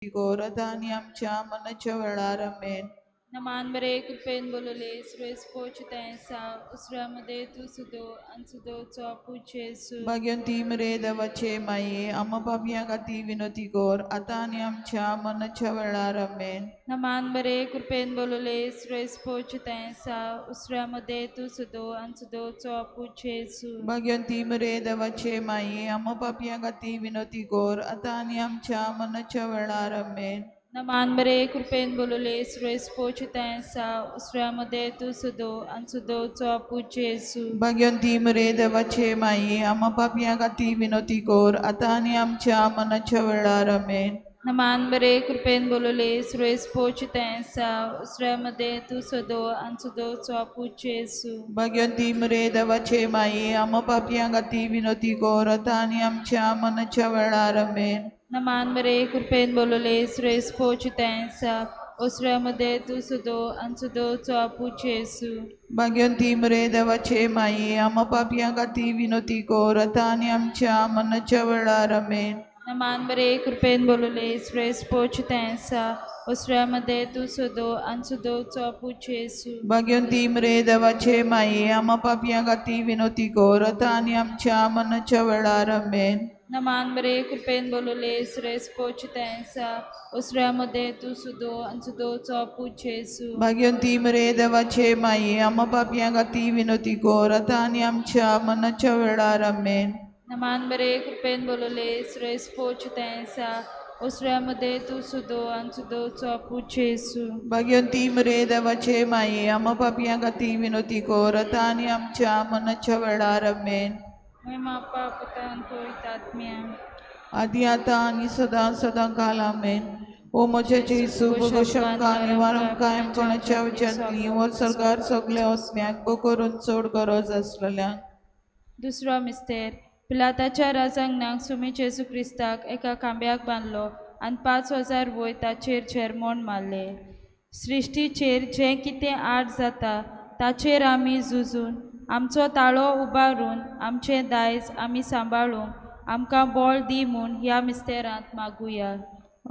कोर आतां आनी आमच्या मरणाच्या वेळार. आमेन. नमान बरे कृपेन बोलवले सुरेस पोचताय उसऱ्यामध्ये तूं सुदो आनी सुदोचो पूत जेजू. भाग्यवंती मरे देवाचे माये, आम्हा पापयां खातीर विनवती कोर आतां आनी आमच्या मरणाच्या वेळार. आमेन. नमान बरे कृपेन बोलवले सुरेस पोचताय उसऱ्यामध्ये तूं सुदो आनी सुदोचो पूत जेजू. भाग्यवंती मरे देवाचे माये, आम्हा पापयां खातीर विनवती कोर आतां आनी आमच्या मरणाच्या वेळार. आमेन. नमान बरे कृपेन बोलवले सुरेस पोचताय उसऱ्यामध्ये तूं सुदो आनी सुदोचो पूत जेजू. भाग्यवंती मरे देवाचे माये, आम्हा पापयां खातीर विनवती कोर आतां आनी आमच्या मरणाच्या वेळार. आमेन. नमान बरे कृपेन बोलवले सुरेस पोचताय उसऱ्यामध्ये तूं सुदो आनी सुदोचो पूत जेजू. भाग्यवंती मरे देवाचे माये, आम्हा पापयां खातीर विनवती कोर आतां आनी आमच्या मरणाच्या वेळार. आमेन. नमान बरे कृपेन बोलवले सुरेस पोचताय उसऱ्यामध्ये तूं सुदो आनी सुदोचो पूत जेजू. भाग्यवंती मरे देवाचे माये, आम्हा पापयां खातीर विनवती कोर आतां आनी आमच्या मरणाच्या वेळार. आमेन. नमान बरे कृपेन बोलवले सुरेस पोचताय उसऱ्यामध्ये तूं सुदो आनी सुदोचो पूत जेजू. भाग्यवंती मरे देवाचे माये, आम्हा पापयां खातीर विनवती कोर आतां आनी आमच्या मरणाच्या वेळार. आमेन. नमान बरे कृपेन बोलवले सुरेस पोचताय उसऱ्यामध्ये तूं सुदो आनी सुदोचो पूत जेजू. भाग्यवंती मरे देवाचे माये, आम्हा पापयां खातीर विनवती कोर आतां आनी आमच्या मरणाच्या वेळार. आमेन. नमान बरे कृपेन बोलवले सुरेस पोचताय उसऱ्यामध्ये तूं सुदो आनी सुदोचो पूत जेजू. भाग्यवंती मरे देवाचे माये, आम्हा पापयां खातीर विनवती कोर आतां आनी आमच्या मरणाच्या वेळार. आमेन. महिमा बापा पुता आनी पवित्र आत्म्या, आदी आतां आनी सदां सदां काल. आमेन. ओ म्हज्या जेजू, भोगोशंका निवारण कायम कोणाच्या विचारली वर सरकार सगल्या आत्म्याक बो करून चड गरज आसलेल्यांक. दुसरो मिस्तेर. पिलाताच्या राजांगणाक सुमी जेजू क्रिस्ताक एका खांब्याक बांदलो आनी 5000 वयर ताचेर झेरमोण मारले. सृश्टीचेर जें कितें आड जाता ताचेर आमी झुजून आमचो ताळो उबारून आमचें दायज आमी सांबाळूंक आमकां बळ दी म्हूण ह्या मिस्तेरांत मागुया.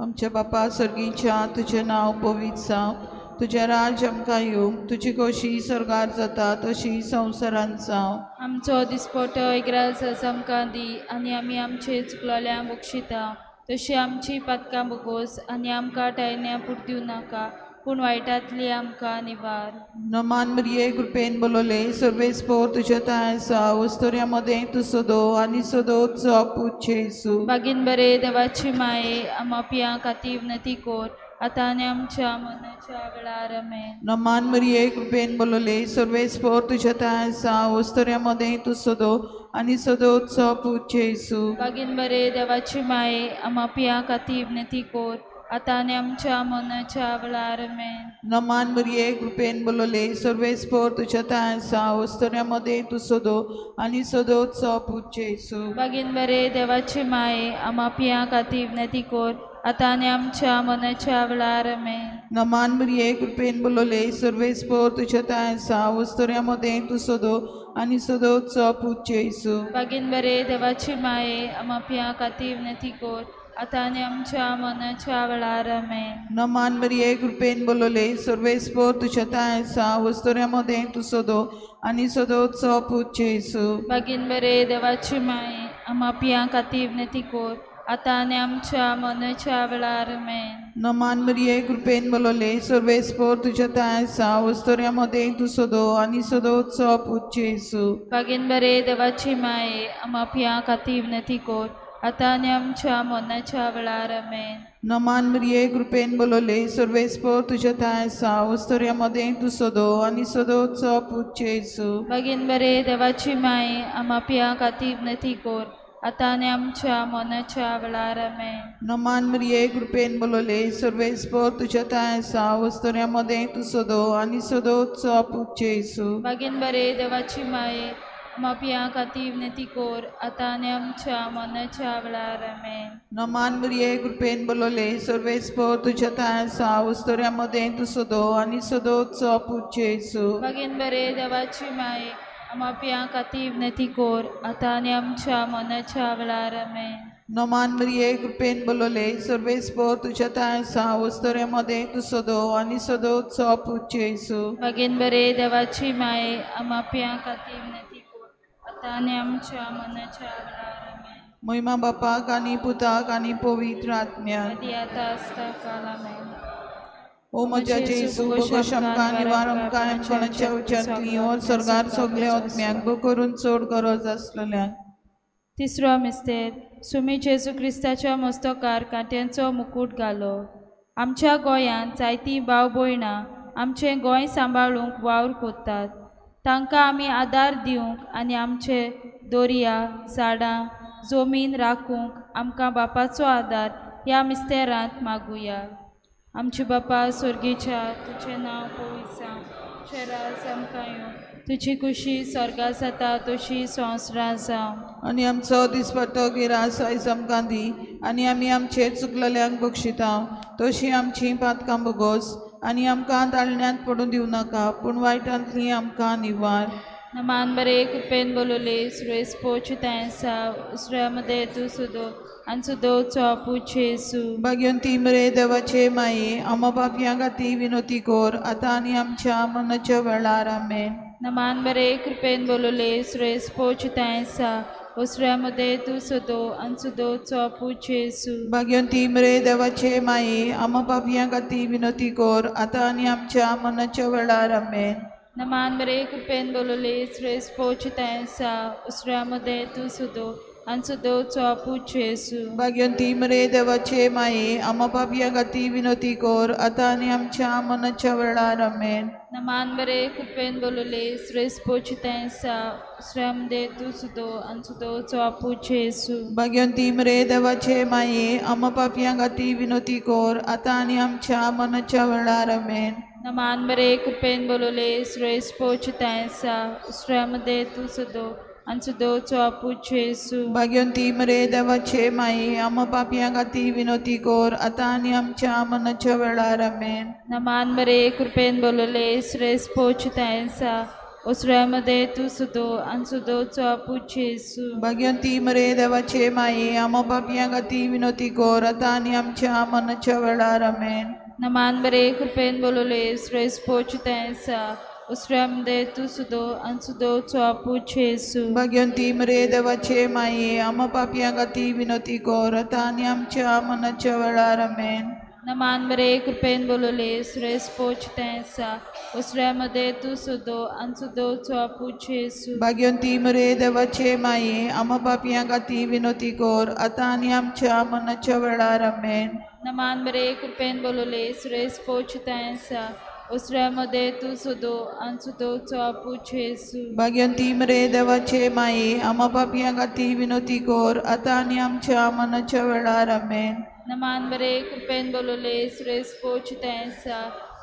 आमच्या बापा सर्गीच्या, तुजें नांव पवित्र जावं, तुजें राज्य आमकां येवं, तुजी खोशी सर्गार जाता तशी संवसारांत जावं. आमचो दिसपटो इग्रास आमकां दी आनी आमी आमचे चुकलोल्यांक बक्षिता तशी आमची पातकां बोगोस आनी आमकां टायण्या पुर्दिवं नाका पूण वायटांतली आमकां निवार. नमान मरिये कृपेन बोलवले सर्वेस पोर तुज्या थांय आसा, वस्तुऱ्या मदें तूं सदो आनी सदोचो पूत जेजू. बागीन बरे देवाची माये, आम्हा पियां खातीर विनंती कोर आतां आनी आमच्या मरणाच्या वेळार. आमेन. नमान मरिये कृपेन बोलवले सर्वेस पोर तुज्या थांय आसा, वस्तुऱ्या मदें तूं सदो आनी सदोचो पूत जेजू. बागीन बरे देवाची माये, आम्हा पियां खातीर विनंती कोर आतां आनी आमच्या मरणाच्या वेळार. आमेन. नमान मरिये कृपेन बोलवले सर्वेस पोर तुज्या थांय आसा, वस्तुऱ्या मदें तूं सदो आनी सदोचो पूत जेजू. बागीन बरे देवाची माये, आम्हा पियां खातीर विनंती कोर आतां आनी आमच्या मरणाच्या वेळार. आमेन. नमान मरिये कृपेन बोलवले सर्वेस पोर तुज्या थांय आसा, वस्तुऱ्या मदें तूं सदो आनी सदोचो पूत जेजू. बागीन बरे देवाची माये, आम्हा पियां खातीर विनंती कोर आतां आनी आमच्या मरणाच्या वेळार. आमेन. नमान मरिये कृपेन बोलवले सर्वेस पोर तुज्या थांय आसा, वस्तुऱ्या मदें तूं सदो आनी सदोचो पूत जेजू. बागीन बरे देवाची माये, आम्हा पियां खातीर विनंती कोर आतां आनी आमच्या मरणाच्या वेळार. आमेन. नमान मरिये कृपेन बोलवले सर्वेस पोर तुज्या थांय आसा, वस्तुऱ्या मदें तूं सदो आनी सदोचो पूत जेजू. बागीन बरे देवाची माये, आम्हा पियां खातीर विनंती कोर आतां आनी आमच्या मरणाच्या वेळार. आमेन. नमान मरिये कृपेन बोलवले सर्वेस पोर तुज्या थांय आसा, वस्तुऱ्या मदें तूं सदो आनी सदोचो पूत जेजू. बागीन बरे देवाची माये, आम्हा पियां खातीर विनंती कोर आतां आनी आमच्या मरणाच्या वेळार. आमेन. नमान मरिये कृपेन बोलवले सर्वेस पोर तुज्या थांय आसा, वस्तुऱ्या मदें तूं सदो आनी सदोचो पूत जेजू. बागीन बरे देवाची माये, आम्हा पियां खातीर विनंती कोर आतां आनी आमच्या मरणाच्या वेळार. आमेन. नमान मरिये कृपेन बोलवले सर्वेस पोर तुज्या थांय आसा, वस्तुऱ्या मदें तूं सदो आनी सदोचो पूत जेजू. बागीन बरे देवाची माये, आम्हा पियां खातीर विनंती कोर आतां आनी आमच्या मरणाच्या वेळार. आमेन. नमान मरिये कृपेन बोलवले सर्वेस्पोर तुज्या थांय आसा वस्तुरे मदें तूं सदो आनी सदोचो पूत जेजू. बागेन बरे देवाची माये आमा पियां खातीर विनंती कर आतां आनी आमच्या मनाच्या वेळार. आमेन. महिमा बापाक आनी पुताक आनी पवित्र आत्म्याक. आदी आतां आसता काल. आमेन. ओ म्हज्या जेजू बोगोश आमकां निवार आमकां कोणाच्या उच्चांतली हो स्वर्गार सगल्या आत्म्याक बो करून चड गरज आसलेल्यांक. तिसरो मिस्तेर सुमी जेजू क्रिस्ताच्या मस्तकार कांट्यांचो मुकूट घालो. आमच्या गोंयांत जायतीं भाव भयणां आमचें गोंय सांबाळूंक वावर कोत्तात. तांकां आमी आदार दिवंक आनी आमचे दर्या झाडां जमीन राखूंक आमकां बापाचो आदार ह्या मिस्तेरांत मागुया. आमचे बापा स्वर्गीच्या तुजें नांव पवित्र जावं, तुजें राज आमकां येवं, तुजी खुशी स्वर्गा जाता तशी संवसारांत जावं. आनी आमचो दिसपट्टो गिरास आयज आमकां दी आनी आमी आमचेर चुकलेल्यांक बक्षिता तशी आमची पातकां भोगोस आनी आमकां ताळण्यांत पडूं दिवं नाका पूण वायटांतली आमकां निवार. नमान बरे कृपेन बोलवले सुरेश पोच आसा उसऱ्यामध्ये तूं सुदो आनी सुदोचो पूत जेजू. भाग्यवंती मरे देवाचे माये आमा पापयां खातीर विनोती कर आतां आनी आमच्या मनाच्या वेळार. आमेन. नमान बरे कृपेन बोलवले सुरेश पोच आसा उसऱ्यामध्ये तूं सुदो आनी सुदोचो पूत जेजू. भाग्यवंती मरे देवाचे माये आमा पापयां खातीर विनोती कर आतां आनी आमच्या मनाच्या वेळार. आमेन. नमान बरे कृपेन बोलवले सुरेश पोच आसा उसऱ्यामध्ये तूं सुदो आनी सुदोचो पूत जेजू. भाग्यवंती मरे देवाचे माये आमा पापयां खातीर विनोती कर आतां आनी आमच्या मनाच्या वेळार. आमेन. नमान बरे कृपेन बोलवले सुरेश पोच आसा उसऱ्यामध्ये तूं सुदो आनी सुदोचो पूत जेजू. भाग्यवंती मरे देवाचे माये आमा पापयां खातीर विनोती कर आतां आनी आमच्या मनाच्या वेळार. आमेन. नमान बरे कृपेन बोलवले सुरेश पोच आसा उसऱ्यामध्ये तूं सुदो आनी सुदोचो पूत जेजू. भाग्यवंती मरे देवाचे माये आमा पापयां खातीर विनोती कर आतां आनी आमच्या मनाच्या वेळार. आमेन. नमान बरे कृपेन बोलवले सुरेश पोच आसा उसऱ्यामध्ये तूं सुदो आनी सुदोचो पूत जेजू. भाग्यवंती मरे देवाचे माये आमा पापयां खातीर विनोती कर आतां आनी आमच्या मनाच्या वेळार. आमेन. नमान बरे कृपेन बोलवले सुरेश पोच आसा उसऱ्यामध्ये तूं सुदो आनी सुदोचो पूत जेजू. भाग्यवंती मरे देवाचे माये आमा पापयां खातीर विनोती कर आतां आनी आमच्या मनाच्या वेळार. आमेन. नमान बरे कृपेन बोलवले सुरेश पोच आसा उसऱ्यामध्ये तूं सुदो आनी सुदोचो पूत जेजू. भाग्यवंती मरे देवाचे माये आमा पापयां खातीर विनोती कर आतां आनी आमच्या मनाच्या वेळार. आमेन. नमान बरे कृपेन बोलवले सुरेश पोच आसा उसऱ्यामध्ये तूं सुदो आनी सुदोचो पूत जेजू. भाग्यवंती मरे देवाचे माये आमा पापयां खातीर विनोती कर आतां आनी आमच्या मनाच्या वेळार. आमेन. नमान बरे कृपेन बोलवले सुरेश पोच आसा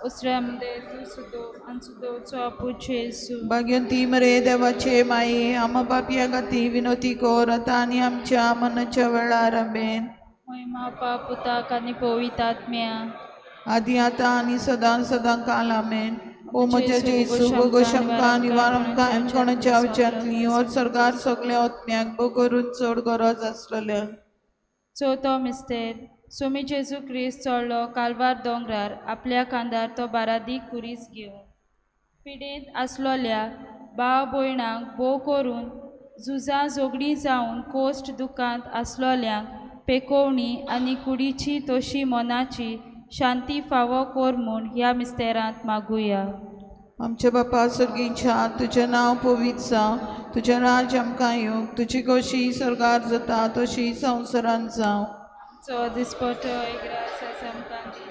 उसऱ्यामध्ये तूं सुदो आनी सुदोचो पूत जेजू. भाग्यवंती मरे देवाचे माये आमा पापयां खातीर विनोती कर आतां आनी आमच्या मनाच्या वेळार. आमेन. महिमा बापा पुताक आनी पवित्र आत्म्या. आदी आतां आनी सदां सदां काल. आमेन. ओ म्हज्या जेजू बोगोश आमकां निवार आमकां कोणाच्या उच्चांतली हो स्वर्गार सगल्या आत्म्याक बो करून चड गरज आसलेल्या. चवथो मिस्तेर सुमी जेजू क्रिस्त चडलो कालवार दोंगरार आपल्या खांदार तो बारादी कुरीस घेवन पिडेंत आसलोल्या भाव भयणांक भोव करून झुजां झगडीं जावन कोश्ट दुखांत आसलोल्यांक पेकोवणी आनी कुडीची तशी मनाची शांती फावो कर म्हूण ह्या मिस्तेरांत मागुया. आमच्या बापा सर्गीच्या तुजें नांव पवित्र जावं, तुजें राज्य आमकां येवं, तुजी खोशी स्वर्गार जाता तशी संवसारांत जावं. आमचो दिसपट्टो एक रास आसा आमकां दी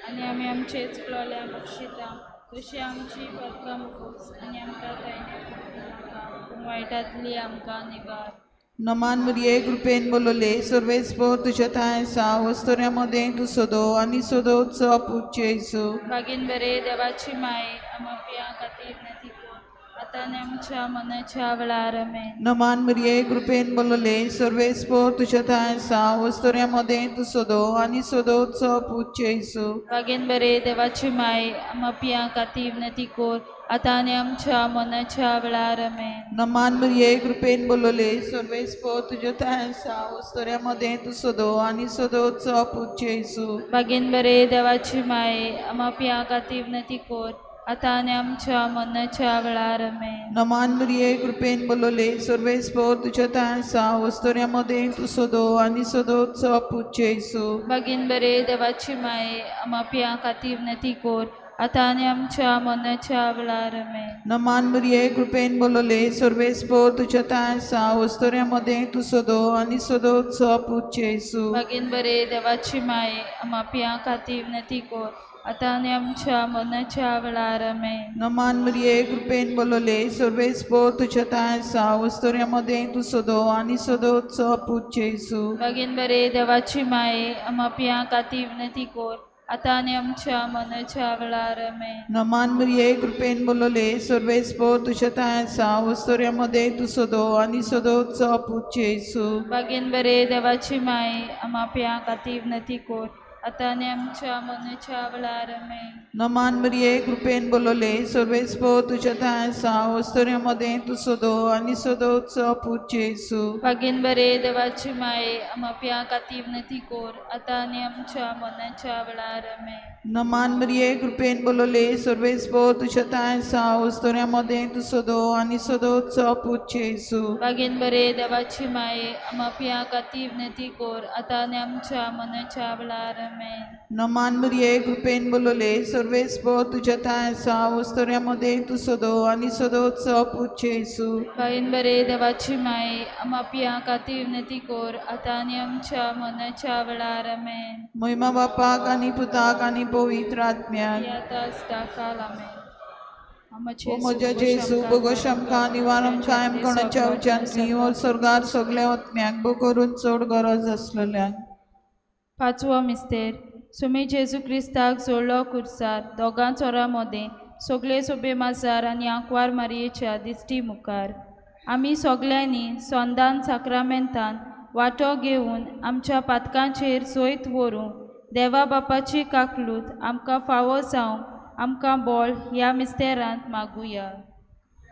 आनी आमी आमचे चुकलोल्या बक्षिता तशी आमची पातकां मुकोस आनी आमकां तायने नाका पूण वायटांतली आमकां निवार. नमान मरिये कृपेन बोलवले सर्वेस्पोर तुज्या थांय आसा वस्तुऱ्या मदें तूं सदो आनी सदोचो पूत जेजू. बागेन बरे देवाची माये आमा पियां खातीर विनंती कर आतां आनी आमच्या मनाच्या वेळार आमेन. नमान मरिये कृपेन बोलले सर्वेस्पोर तुज्या ठांय आसा वस्तुऱ्या मदें तूं सदो आनी सदोचो पूत जेजू. बागेन बरे देवाची माय आमा पियां खातीर विनंती कर आतां आनी आमच्या मनाच्या वेळार आमेन. नमान मरिये कृपेन बोलले सर्वेस्पोर तुज्या ठांय आसा वस्तुऱ्या मदें तूं सदो आनी सदोचो पूत जेजू. बागेन बरे देवाची माय आमा पियां खातीर विनंती कर आतां आनी आमच्या मनाच्या वेळार आमेन. नमान मरिये कृपेन बोलले सर्वेस्पोर तुज्या ठांय आसा वस्तुऱ्या मदें तूं सदो आनी सदोचो पूत जेजू. बागेन बरे देवाची माय आमा पियां खातीर विनंती कर आतां आनी आमच्या मनाच्या वेळार आमेन. नमान मरिये कृपेन बोलले सर्वेस्पोर तुज्या ठांय आसा वस्तुऱ्या मदें तूं सदो आनी सदोचो पूत जेजू. बागेन बरे देवाची माय आमा पियां खातीर विनंती कर आतां आनी आमच्या मनाच्या वेळार आमेन. नमान मरिये कृपेन बोलले सर्वेस्पोर तुज्या ठांय आसा वस्तुऱ्या मदें तूं सदो आनी सदोचो पूत जेजू. बागेन बरे देवाची माय आमा पियां खातीर विनंती कर आतां आनी आमच्या मनाच्या वेळार आमेन. नमान मरिये कृपेन बोलले सर्वेस्पोर तुज्या ठांय आसा वस्तुऱ्या मदें तूं सदो आनी सदोचो पूत जेजू. बागेन बरे देवाची माय आमा पियां खातीर विनंती कर आतां आनी आमच्या मनाच्या वेळार आमेन. नमान मरिये कृपेन बोलले सर्वेस्पोर तुज्या ठांय आसा वस्तुऱ्या मदें तूं सदो आनी सदोचो पूत जेजू. बागेन बरे देवाची माय आमा पियां खातीर विनंती कर आतां आनी आमच्या मनाच्या वेळार आमेन. नमान मरिये कृपेन बोलले सर्वेस्पोर तुज्या ठांय आसा वस्तुऱ्या मदें तूं सदो आनी सदोचो पूत जेजू. बागेन बरे देवाची माय आमा पियां खातीर विनंती कर आतां आनी आमच्या मनाच्या वेळार आमेन. नमान मरिये कृपेन बोलले सर्वेस्पोर तुज्या ठांय आसा वस्तुऱ्या मदें तूं सदो आनी सदोचो पूत जेजू. बागेन बरे देवाची माय आमा पियां खातीर विनंती कर आतां आनी आमच्या मनाच्या वेळार आमेन. महिमा बापाक आनी पुताक आनी पवित्र आत्म्याक. ओ म्हज्या जेजू बोगोश आमकां निवारण कायम कोणाच्या उच्यांतली व स्वर्गार सगल्या आत्म्याक बो करून चड गरज आसलेल्यांक. पांचवो मिस्तेर सुमी जेजू क्रिस्ताक जोडलो कुर्सार दोगां चोरां मदें सगळे सोबे माजार आनी आंकवार मारयेच्या दिश्टी मुखार आमी सगल्यांनी सोंदान साक्रामेंतान वांटो घेवन आमच्या पातकांचेर जैत व्हरूंक देवा बापाची काकलूत आमकां फावो जावंक आमकां बोळ ह्या मिस्तेरांत मागुया.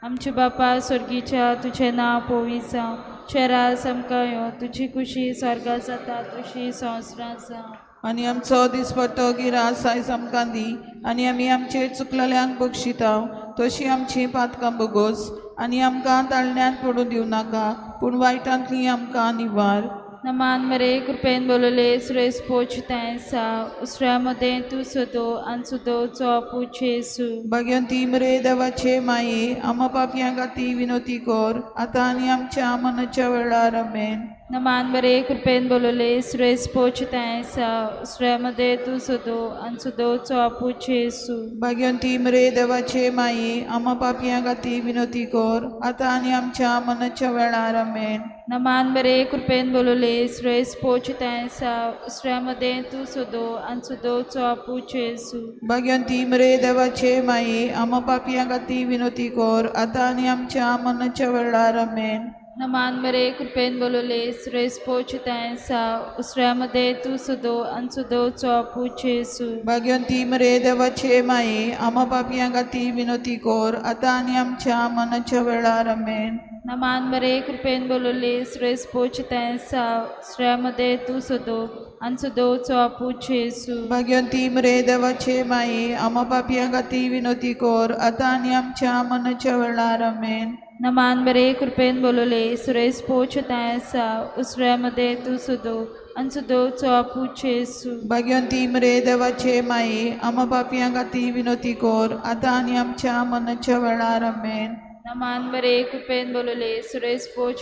आमच्या बापा स्वर्गीच्या तुजें नांव पवित्र जावं, तुजें राज आमकां यो, तुजी खुशी स्वर्गात जाता तशी संवसारांत जावं. आनी आमचो दिसपट्टो गिरास आयज आमकां दी आनी आमी आमचेर चुकलेल्यांक बक्षिता तशी आमची पातकां बोगोस आनी आमकां ताळण्यांत पडूं दिवं नाका पूण वायटांतली आमकां निवार. नमान मरे कृपेन बोलले सुरेश पोच सा उसऱ्या मदें तूं सदो आनी सुदोचो पूत जेजू. भाग्यंती मरे देवाचे माये आमा पापयां खातीर विनोती कर आतां आनी आमच्या मनाच्या वेळार आमेन. नमान बरे कृपेन बोलले सुरेश पोच सा उसऱ्या मदें तूं सदो आनी सुदोचो पूत जेजू. भाग्यंती मरे देवाचे माये आमा पापयां खातीर विनोती कर आतां आनी आमच्या मनाच्या वेळार आमेन. नमान बरे कृपेन बोलले सुरेश पोच सा उसऱ्या मदें तूं सदो आनी सुदोचो पूत जेजू. भाग्यंती मरे देवाचे माये आमा पापयां खातीर विनोती कर आतां आनी आमच्या मनाच्या वेळार आमेन. नमान बरे कृपेन बोलले सुरेश पोच सा उसऱ्या मदें तूं सदो आनी सुदोचो पूत जेजू. भाग्यंती मरे देवाचे माये आमा पापयां खातीर विनोती कर आतां आनी आमच्या मनाच्या वेळार आमेन. नमान बरे कृपेन बोलले सुरेश पोच सा उसऱ्या मदें तूं सदो आनी सुदोचो पूत जेजू. भाग्यंती मरे देवाचे माये आमा पापयां खातीर विनोती कर आतां आनी आमच्या मनाच्या वेळार आमेन. नमान बरे कृपेन बोलले सुरेश पोच सा उसऱ्या मदें तूं सदो आनी सुदोचो पूत जेजू. भाग्यंती मरे देवाचे माये आमा पापयां खातीर विनोती कर आतां आनी आमच्या मनाच्या वेळार आमेन. नमान बरे कृपेन बोलले सुरेश पोच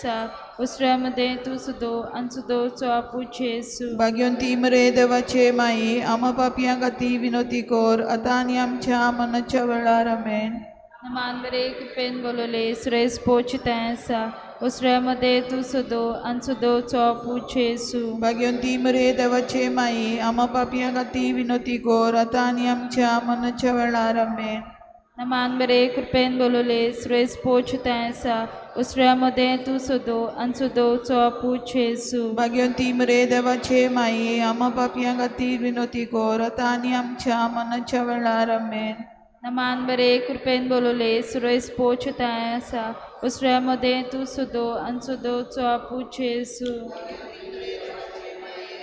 सा उसऱ्या मदें तूं सदो आनी सुदोचो पूत जेजू. भाग्यंती मरे देवाचे माये आमा पापयां खातीर विनोती कर आतां आनी आमच्या मनाच्या वेळार आमेन. नमान बरे कृपेन बोलले सुरेश पोच सा उसऱ्या मदें तूं सदो आनी सुदोचो पूत जेजू. भाग्यंती मरे देवाचे माये आमा पापयां खातीर विनोती कर आतां आनी आमच्या मनाच्या वेळार आमेन. नमान बरे कृपेन बोलवले सुरेश पोच थंय आसा उसऱ्या मदें तूं सदो आनी सदोचो पूत जेजू. भाग्यवंती मरे देवाचे माये आमा पापयां खातीर विनोती कर आतां आनी आमच्या मनाच्या वेळार. आमेन. नमान बरे कृपेन बोलवले सुरेश पोच थंय आसा उसऱ्या मदें तूं सदो आनी सदोचो पूत जेजू.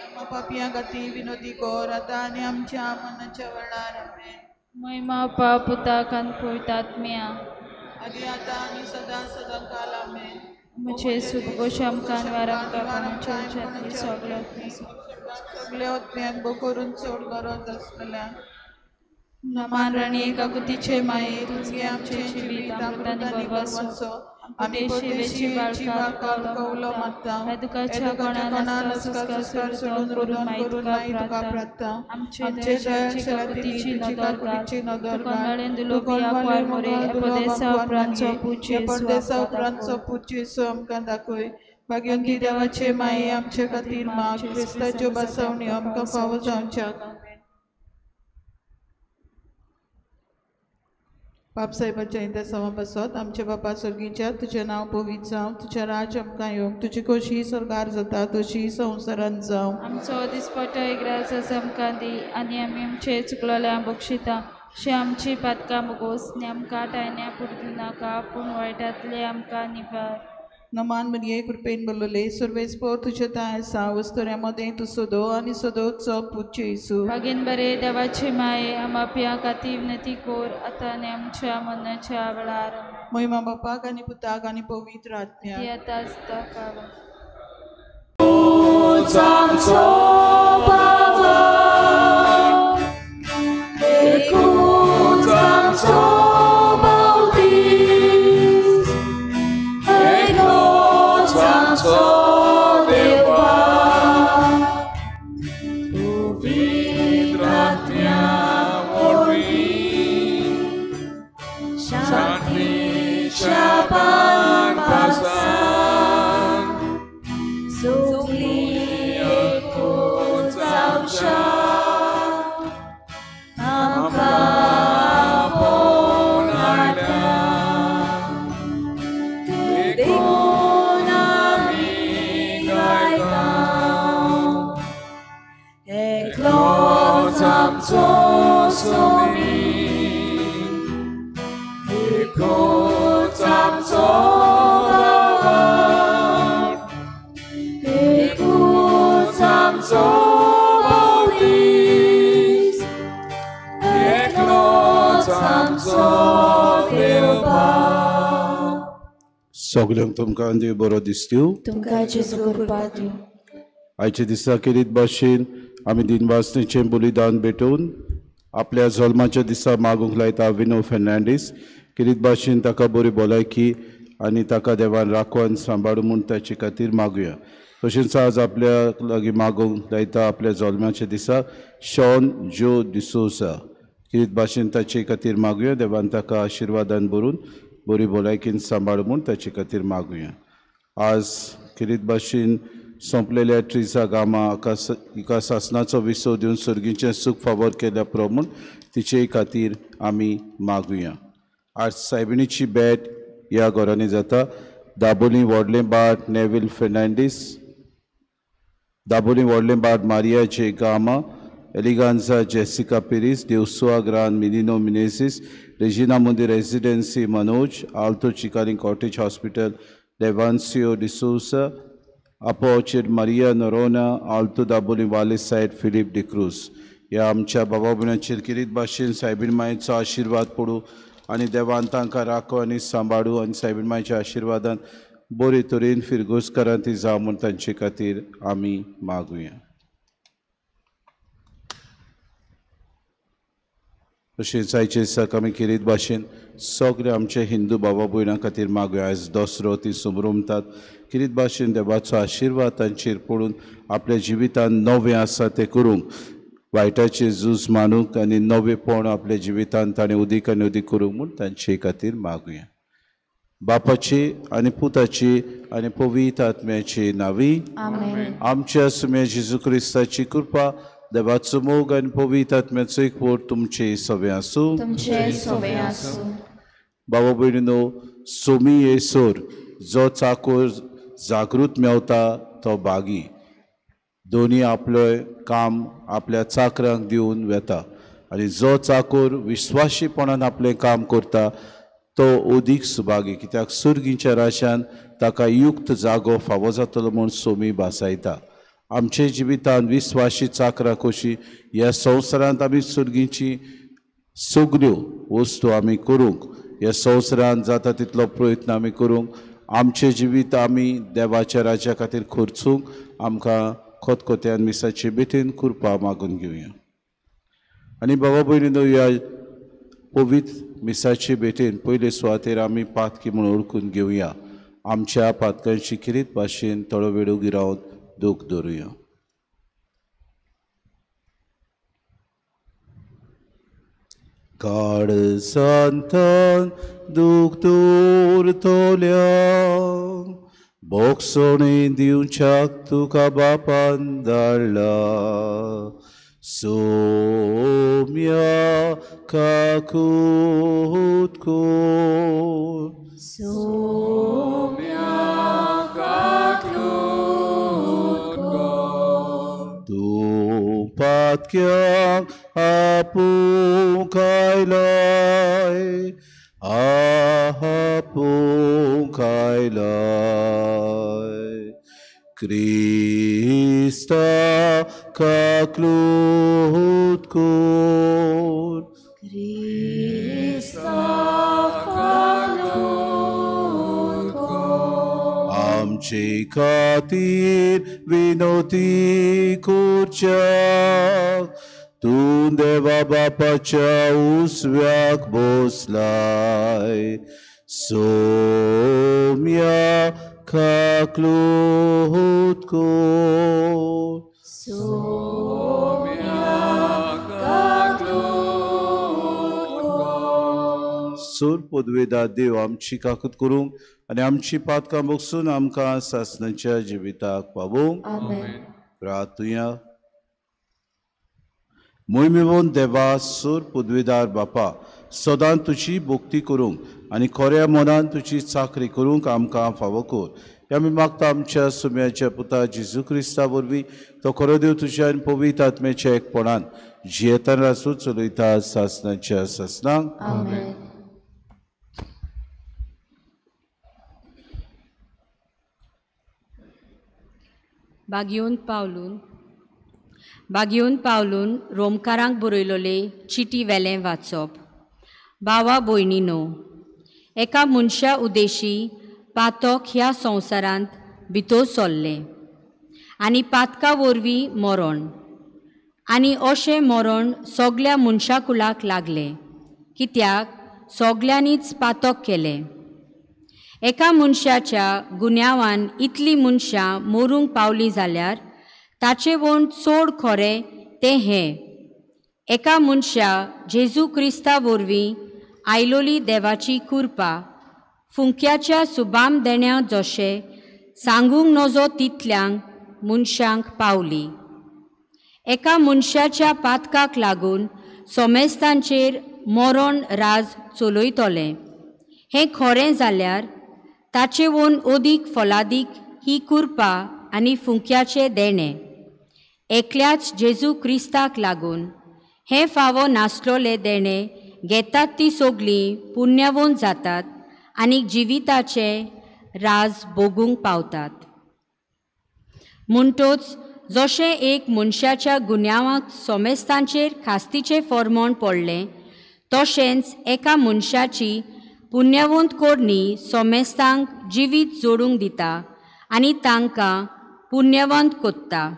आमा पापयां खातीर विनोती कर आतां आनी आमच्या मनाच्या वेळार. आमेन. महिमा बाप पुताक आनी पवित्र आत्म्या आदी आतां आनी सदां सदां काल. आमेन. म्हजे सुखगोश आमकां वारंकार सगळ्या सगळ्या आत्म्यांक करून चड गरज आसलेल्या. नमान राणी काकुतीचे माये तुझे आमचे जिवीत अमृतांनी भरवसो आमी परदेशी परदेशी बाळकाक कौलो मारता ह्या दुखाच्या कोणा संस्कार सोडून रुदन करून माई तुका प्रार्थना. आमचे दयाळाची तुजी काकुतीची नदर घाल. तूं कोणवाले मोगाळ दुलो बांकवार परदेसा उपरांतचो पूत जेजू आमकां दाखय. भाग्यवंती देवाचे माये आमचे खातीर माग क्रिस्ताच्यो बसवण्यो आमकां फावो जावच्याक. बाप साहेबाच्या इंदा समा बसत. आमच्या बापा सर्गीच्या तुजें नांव पवित्र जावं, तुजें राज्य आमकां येवंक, तुजी खोशी स्वर्गार जाता तशी संवसारांत जावं. आमचो दिसपटो एक रास आमकां दी आनी आमी आमचे चुकलोल्या बक्षिता अशें आमची पातकां बोगोस आनी आमकां टायण्या पुरतू नाका पूण वायटांतले आमकां निवार. नमान मरिये कृपेन बोलले सुर्वेस पोर तुजे ताय आसा वस्तुऱ्या मदें तूं सदो आनी सदोचो पूत जेजू. बागेन बरे देवाचे माये आमा खातीर विनंती कोर आतां आनी आमच्या मरणाच्या वेळार. महिमा बापाक आनी पुताक आनी पवित्र आत्म्याक. ती आतां आसता काळ. सगल्यांक तुमकां देव बरो दिसतू. तुमकां जेजू कृपा दिवं. आयच्या दिसा केरीत भाशेन आमी दिनवासनेचें बलिदान भेटोवन आपल्या जल्माच्या दिसा मागूंक लायता विनो फेर्नांडीस. केरीत भाशेन ताका बरी भलायकी आनी ताका देवान राखून सांबाळू म्हूण ताचे खातीर मागुया. तशेंच आज आपल्या लागीं मागूंक लायता आपल्या जल्माच्या दिसा शॉन ज्यो डिसोजा. केरीत भाशेन ताचे खातीर मागुया. देवान ताका आशिर्वादान भरून बरी भलायकीन सांबाळ म्हूण ताचे खातीर मागुया. आज केरीत भाशेन सोंपलेल्या ट्रिजा गामा हिका सासनाचो विसव दिवन सर्गीचें सूख फावोर केल्या प्रमाण तिचे खातीर आमी मागुया. आज सायबिणीची भेट ह्या घरांनी जाता. दाबोली व्हडलें बाट नेवील फेर्नांडीस, दाबोली व्हडलें बाट मारिया जे गामा, एलिगांजा जेसिका पिरीस, देवसुआ Gran Minino Menezes, Regina Mundi residency Manoj, Alto Chicalim cottage hospital Levancio D'Souza, अपोचेर Maria Noronha, Alto Dabolim Vale side Philip D'Cruz. ह्या आमच्या बाबा भयणाचेर किरीत भाशेन सायबीण मायेचो आशिर्वाद पडूं आनी देवान तांकां राखो आनी सांबाळू आनी सायबीण मायच्या आशिर्वादान बरे तरेन फिरगोजकारां ती जावं म्हूण तांचे खातीर आमी मागुया. तशेंच आयचे दिसाक आमी किरीत भाशेन सगळे आमचे हिंदू बाबा भयणां खातीर मागुया. आयज दसरो ती समरमतात. किरीत भाशेन देवाचो आशिर्वाद तांचेर पडून आपल्या जिवितांत नवें आसा तें करूंक, वायटाचें झूज मांडूंक आनी नवेंपण आपल्या जिवितांत ताणें उदीक आनी उदीक करूंक म्हूण तांचे खातीर मागुया. बापाची आनी पुताची आनी पवित्र आत्म्याची नावी. आमेन. आमच्या सुम्या जेजू क्रिस्ताची कृपा, देवाचो मोग आनी पवित्र आत्म्याचो एकवट तुमचे सवे आसूं. तुमचे सवे आसूं. बाबा भयणीनो, सोमी येसर जो चाकोर जागृत मेवता तो बागी दोनी आपलें काम आपल्या चाकरांक दिवन वेता आनी जो चाकोर विश्वासीपणान आपलें काम करता तो अदीक सुभागी, कित्याक सुर्गीच्या राशान ताका युक्त जागो फावो जातलो म्हूण सोमी भासायता. आमचे जिवितान विस्वाशी चाकरां कशी ह्या संवसारांत आमी सुर्गीची सगल्यो वस्तू आमी करूंक, ह्या संवसारांत जाता तितलो प्रयत्न आमी करूंक, आमचें जिवीत आमी देवाच्या राज्या खातीर खर्चूंक आमकां खोतखोत्यान मिसाचे बेटेन कृपा मागून घेवया. आनी बाबा भयणीनो, ह्या पवित्र मिसाचे भेटेन पयले सुवातेर आमी पातकी म्हूण ओळखून घेवया. आमच्या पातकांची खेरीत भाशेन थोडो वेळ उगी रावन दूख धरुया. काळजांतल्यान दूख दवरतल्या भोगसणे दिवच्याक तुका बापान धाडला. सोम्या काकूत कोर, सोम्या काकूत कोर, तूं पातक्यांक आपूंक आयलाय, आपूंक आयलाय. क्रिस्ता काकलूत कोर, क्रिस्ता काकलूत कोर, आमचे खातीर विनोती करच्याक तूं देवा बापाच्या उसव्याक बसलाय. सोम्या काकलूत कोर, सोम्या काकलूत कोर. सूर पदवेदा देव आमची काकूत करूंक आनी आमची पातकां बगसून आमकां सासणाच्या जिविताक पावोवंक. आमेन. प्रार्थुया. मोहिमेवन देवा, सूर पदवेदार बापा, सदां तुजी भक्ती करूंक आनी खऱ्या मनान तुजी चाकरी करूंक आमकां फावो कर. हे आमी मागता आमच्या सुम्याच्या पुता जेजू क्रिस्ता वरवीं, तो खरो देव तुज्या आनी पवित्र आत्म्याच्या एकपणान जियेतान आसूं चलयता सासणाच्या सासणाक. आमेन. बागयोन पावलून रोमकारांक बरयलोले चिटी वेलें वाचप. भावा भयणीनो, एका मनशा उद्देशी पातक ह्या संवसारांत भितर सरलें आनी पातका वरवीं मरण, आनी अशें मरण सगल्या मनशा कुळाक लागलें, कित्याक सगल्यांनीच पातक केलें. एका मनशाच्या गुन्यांवान इतलीं मनशां मरूंक पावलीं जाल्यार ताचे वण चड खरें तें हें, एका मनशा जेजू क्रिस्ता वरवीं आयलोली देवाची कृपा फुंक्याच्या सुबाम देण्या जशें सांगूंक नजो तितल्यांक मनशांक पावली. एका मनशाच्या पातकाक लागून सोमेस्तांचेर मरण राज चलयतलें हें खरें जाल्यार ताचे वोन अदीक फलादीक ही कृपा आनी फुंक्याचें देणें एकल्याच जेजू क्रिस्ताक लागून हें फावो नासलोलें देणें घेतात ती सगळीं पुण्यावोन जातात आनी जिविताचें राज भोगूंक पावतात. म्हणटोच जशें एक मनशाच्या गुन्यांवाक सोमेस्तांचेर खास्तीचें फॉर्मोण पडलें तशेंच एका मनशाची पुण्यवंत करणी सोमेस्तांक जिवीत जोडूंक दिता आनी तांकां पुण्यवंत कोत्ता.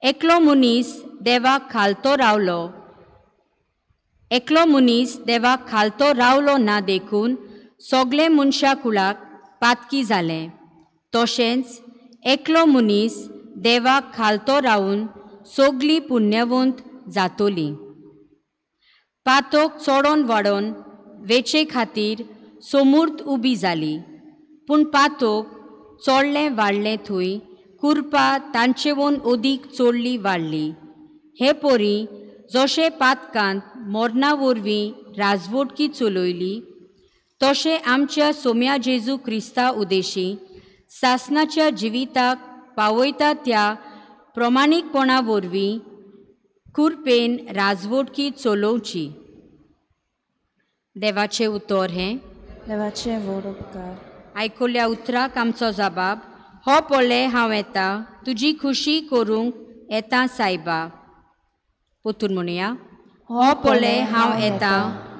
एकलो मनीस देवाक खालतो रावलो, एकलो मनीस देवाक खालतो रावलो ना देखून सगळे मनशा कुळाक पातकी जालें, तशेंच एकलो मनीस देवाक खालतो रावून सगळीं पुण्यवंत जातोली. पातोक चोडोन वाडोन वेचे खातीर सोमूर्त उबी जाली, पूण पातोक चोडलें वाडलें थंय कुरपा तांचेवून अदीक चोडली वाडली. हे पोरी जशें पातकांत मोरना वरवीं राजवटकी चलयली तशें आमच्या सोम्या जेजू क्रिस्ता उदेशी सासनाच्या जिविताक पावयता त्या प्रमाणीकपणा वरवीं कुरपेन राजवटकी चलोवची. देवाचें उतर हें. देवाचें व्हड उपकार. आयकुल्या उतराक आमचो जबाब हो पळय हांव येता तुजी खुशी करूंक येता सायबा. पोतून म्हणया हो पळय हांव येता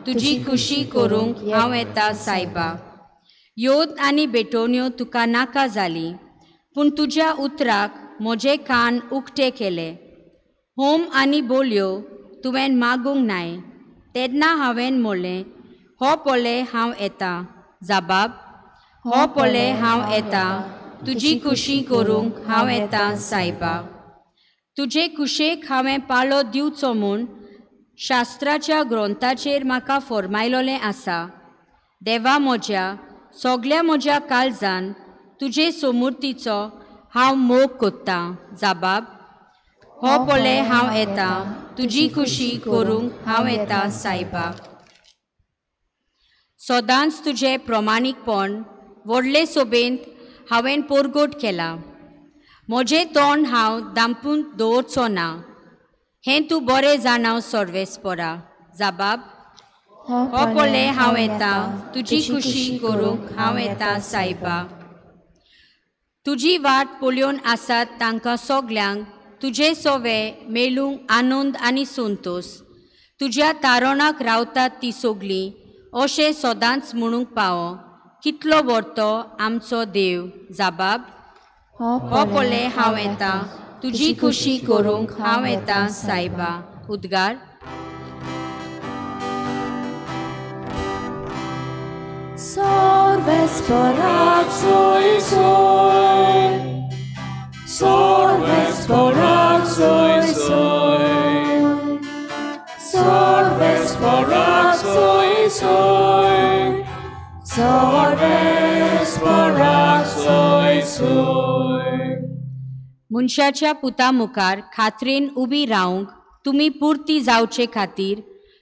तुजी खुशी करूंक हांव येता सायबा. योद आनी भेटवण्यो तुका नाका जाली पूण तुज्या उतराक म्हजे कान उक्ते केले. होम आनी बोलयो तुवें मागूंक नाय तेन्ना हांवें म्हणलें हो पळय हांव येता. जबाब हो पळय हांव येता तुजी खुशी करूंक हांव येता सायबा. तुजे खुशेक हांवें पाळो दिवचो म्हूण शास्त्राच्या ग्रंथाचेर म्हाका फॉर्मायलोलें आसा. देवा म्हज्या सगल्या म्हज्या काळजान तुजे सोमुर्तीचो हांव मोग कोत्तां. जबाब हो पळय हांव येता तुजी खुशी करूंक हांव येता सायबा. सदांच तुजें प्रमाणीकपण व्हडले सोबेंत हांवें पोरगोट केलां. म्हजें तोंड हांव दांपून दवरचो ना हें तूं बरें जाणाव सर्वेस्परा. जबाब हो पळय हांव येता तुजी खुशी करूंक हांव येता सायबा. तुजी वाट पळोवन आसात तांकां सगल्यांक तुजे सोवे मेळूंक आनंद आनी संतोश. तुज्या तारणाक रावतात ती सगलीं अशें सदांच म्हणूंक पावो कितलो व्हरतो आमचो देव. जबाब हो पळय हांव येता तुजी खुशी करूंक हांव येता सायबा. उद्गार. मनशाच्या पुता मुखार खात्रेन उबी रावंक तुमी पुर्ती जावचे खातीर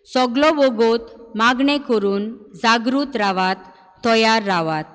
सगलो वोगोत मागणें करून जागृत रावात, तयार रावात.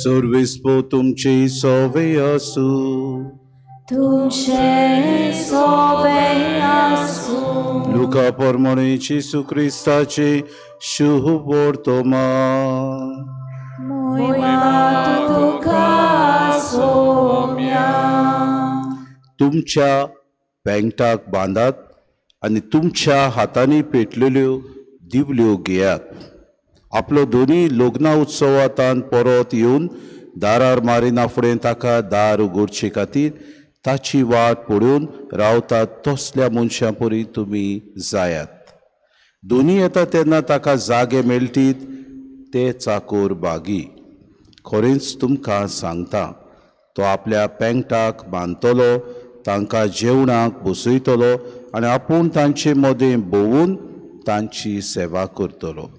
सर्वेस्पो तुमचे सोवे आसूं. तुमचे सोवे आसूं. लुका प्रमाणे जेजू क्रिस्ताचे शुभ वर्तमान. मोयमा तुका सोम्या. तुमच्या पेंगटाक बांदात आनी तुमच्या हातांनी पेटलेल्यो दिवल्यो घेयात. आपलो दोनी लग्न उत्सवांत परत येवन दारार मारिना फुडें ताका दार उगडचे खातीर ताची वाट पळोवन रावतात तसल्या मनशां परी तुमी जायात. दोनी येता तेन्ना ताका जागे मेळटीत ते चाकोर बागी. खरेंच तुमकां सांगता तो आपल्या पेंगटाक बांदतलो, तांकां जेवणाक बसयतलो आनी आपूण तांचे मदें भोंवून तांची सेवा करतलो.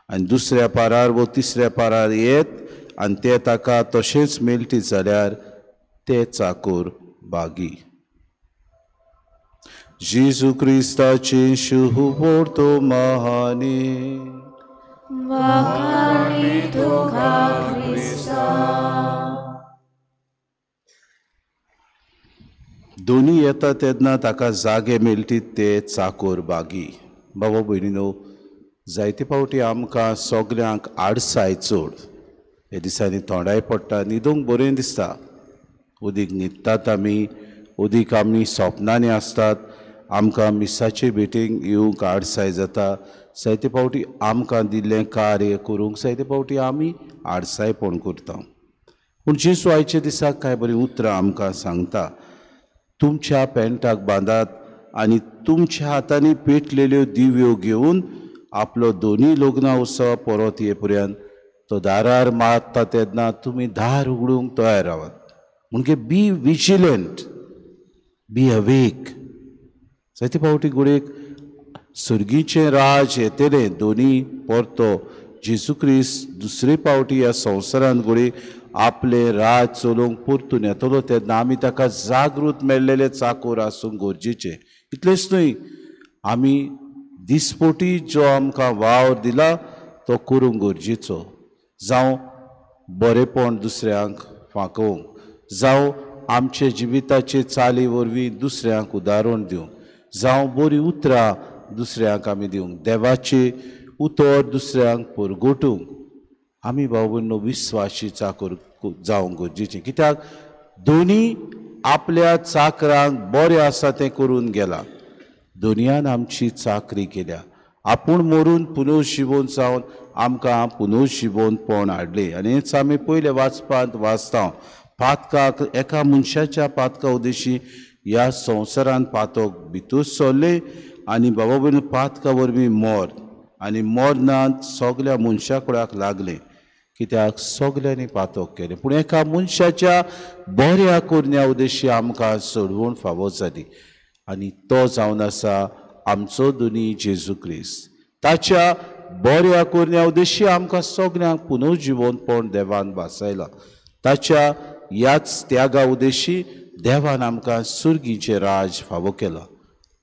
आनी दुसऱ्या पारार वो तिसऱ्या पारार येत आनी ते ताका तशेंच मेळटीत जाल्यार ते चाकोर बागी. जेजू क्रिस्ताचें शुभ वर्तमान. वाखाणी तुका क्रिस्ता. दोनी येता तेन्ना ताका जागे मेळटीत ते चाकोर बागी. बाबा भयणीनो, जायते फावटी आमकां सगल्यांक आडसाय चड. हे दिसांनी तोंडाय पडटा, न्हिदूंक बरें दिसता, उदीक न्हिदतात आमी, उदीक आमी सपनांनी आसतात, आमकां मिसाचे भेटेक येवंक आडसाय जाता. जायते फावटी आमकां दिल्लें कार्य करूंक जायते फावटी आमी आडसायपण करता. पूण जेजू आयच्या दिसाक कांय बरीं उतरां आमकां सांगता. तुमच्या पेंटाक बांदात आनी तुमच्या हातांनी पेटलेल्यो दिव्यो घेवन आपलो दोनी लग्न उत्सव परत ये पर्यंत तो दारार मारता तेन्ना तुमी दार उगडूंक तयार रावात. म्हणजे बी विजिलंट, बी अवेक. जायते फावटी घडयेक सर्गीचें राज येतलें दोनी परतो जेजू क्रिस्त दुसरे फावटी ह्या संवसारांत घडये आपलें राज चलोवंक परतून येतलो तेन्ना आमी ताका जागृत मेळ्ळेले चाकोर आसूंक गरजेचें. इतलेंच न्हय, आमी दिसपोटी जो आमकां वावर दिला तो करूंक गरजेचो. जावं बरेपण दुसऱ्यांक फांकोवंक, जावं आमचे जिविताचे चाली वरवीं दुसऱ्यांक उदाहरण दिवंक, जावं बरीं उतरां दुसऱ्यांक आमी दिवंक, देवाचें उतर दुसऱ्यांक परगटूंक आमी भाव भयणो विस्वाशी चाकर जावंक गरजेचें. कित्याक दोनी आपल्या चाकरांक बरें आसा तें करून गेला, दोनयान आमची चाकरी केल्या, आपूण मरून पुनर्जिवन जावन आमकां पुनर्जिवनपण हाडलें. आनी हेंच आमी पयले वाचपांत वाचता. पातकाक एका मनशाच्या पातका उद्देशी ह्या संवसारांत पातक भितर सरलें आनी बाबा भयण पातका वरवीं मर आनी मरणांत सगल्या मनशा कुळाक लागलें. कित्याक सगल्यांनी पातक केलें, पूण एका मनशाच्या बऱ्या करण्या उद्देशी आमकां सोडवण फावो जाली आनी तो जावन आसा आमचो दोनी जेजू क्रिस्त. ताच्या बऱ्या करण्या उद्देशी आमकां सगल्यांक पुनर्जिवनपण देवान वासायला. ताच्या ह्याच त्यागा उद्देशी देवान आमकां सुर्गीचें राज फावो केलां.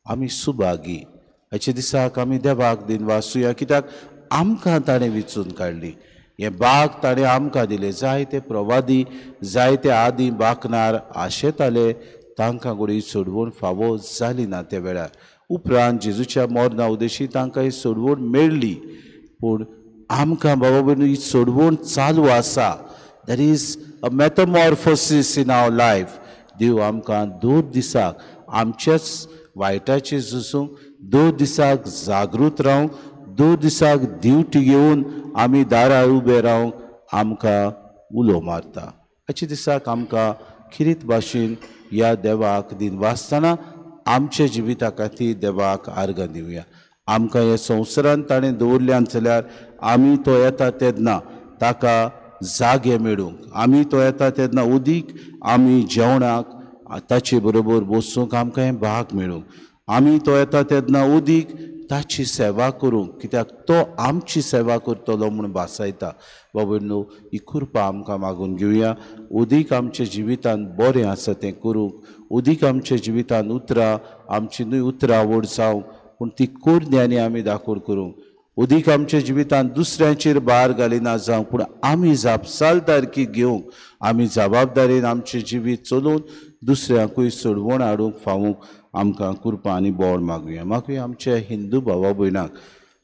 आमी सुभागी. हाचे दिसाक आमी देवाक दिनवासुया, कित्याक आमकां ताणें विचून काडली, हें बाग ताणें आमकां दिलें. जायते प्रवादी जायते आदी बाकनार आशेताले, तांकां घडये सोडवण फावो जाली ना त्या वेळार. उपरांत जेजूच्या मरणा उद्देशी तांकां ही सोडवण मेळ्ळी, पूण आमकां बाबा भयण ही सोडवण चालू आसा. There is a metamorphosis in our life. देव आमकां दर दिसाक आमच्याच वायटाचेर झुजूंक, दर दिसाक जागृत रावंक, दर दिसाक ड्युटी घेवन आमी दारार उबे रावंक आमकां उलो मारता. हाचे दिसाक आमकां खिरीत भाशेन ह्या देवाक दिनवासतना आमच्या जिविता खातीर देवाक आर्गां दिवया. आमकां ह्या संवसारांत ताणें दवरल्यान जाल्यार आमी तो येता तेन्ना ताका जागे मेळूंक, आमी तो येता तेन्ना उदीक आमी जेवणाक ताचे बरोबर बसूंक आमकां हें भाग मेळूंक, आमी तो येता तेन्ना उदीक ताची सेवा करूंक, कित्याक तो आमची सेवा करतलो म्हूण भासायता. बाबा न्हू ही कृपा आमकां मागून घेवया. उदीक आमच्या जिवितांत बरें आसा तें करूंक, उदीक आमच्या जिवितांत उतरां आमची न्हय उतरां व्हड जावंक, पूण ती करण्यांनी आमी दाखोवण करूंक. उदीक आमच्या जिवितांत दुसऱ्यांचेर भार घालिना जावंक, पूण आमी जापसालदारकी घेवंक, आमी जबाबदारीन आमचें जिवीत चलोवन दुसऱ्यांकूय सोडवण हाडूंक फावूंक आमकां कृपा आनी बळ मागुया. मागुया आमच्या हिंदू भावा भयणांक